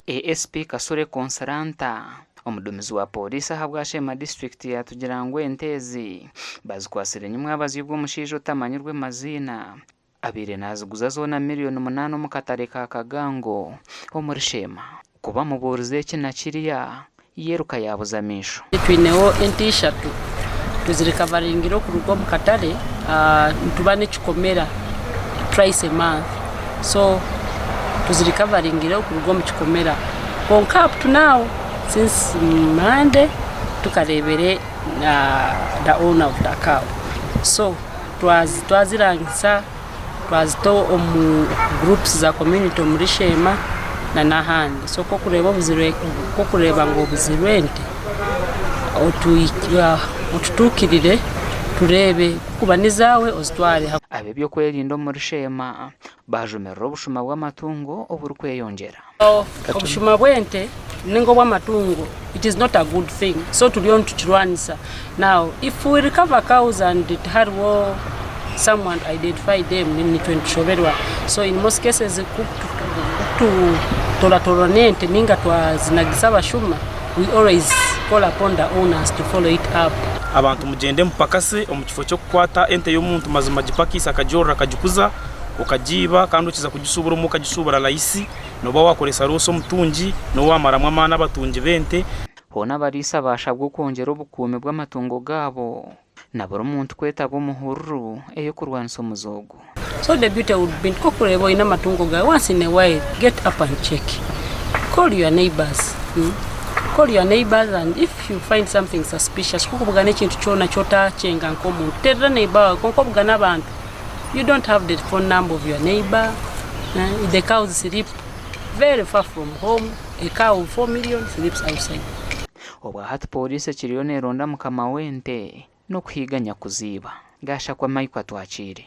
ASP Kasule Consolanta, omuduumizi wa Pooriisi ahabwa Sheema disiturikiti yaatugira ngu ente ezi bazikwatsire nyimwabazyo obu omushaija otamanyirwe maziina abaire naaziguza zoona miriyoni munaana omu katare ka Kagango omuri Sheema. Ku bamubuurize eki na kiriya, yairuka yaabuza amaisho. Twineho ente ishatu tuzirikavaringire okuruga omu katare nituba n'ekikomera twice a month so tuzirikavaringire okuruga omu kikomera kwonka up to now since Monday tukareebire the owner of the cow so twazirangisa twazita omu groups za community omuri Sheema na n'ahandi. So ku orikureeba obuzirwe ku orikureeba ngu obuzirwe ente otutuukirire tureebe ku kuba n'ezaawe ozitware. Ab'eby'okwerinda omuri Sheema baajumirira obushuma bw'amatungo oburikweyongyera. Obushuma bw'ente ninga obw'amatungo it is not a good thing so turiyo nitukirwanisa now if we recover cows and tihariho someone to identify them then nitwe nitushoberwa so in most cases ku tutoratorana ente ninga twazinagisa abashuma we always call upon the owners to follow it up. Abantu mugyende mupakase omu kifo ky'okukwata ente y'omuntu mazima agipakise akagyorora akagikuza okagiiba kandi okiza kugishuubura omwe okagishuubura rahisi nooba waakoresa roosi omutungi n'ou waamaramu amaani abatungi b'ente. Hoona abariisa baashabwa okwongyera obukuumi bw'amatungo gaabo na buri muntu kwetaba omu hururu ey'okurwanisa omuze ogu. So the beauty would be nti ku orikureeba oine amatungo gaawe once in a while get up and check call your neighbours call your neighbours and if you find something suspicious ku orikubugana ekintu kyona eki otaakyenga nk'omuntu teerera neighbour waawe kwonka obugane abantu You don't have the phone number of your neighbor, the cows sleep very far from home, a cow of 4 million sleeps outside. Obwahati pooriisi ekiriyo neronda mukama w'ente n'okuhiiga nyakuziiba. Gashakwa Mike Atwakiire.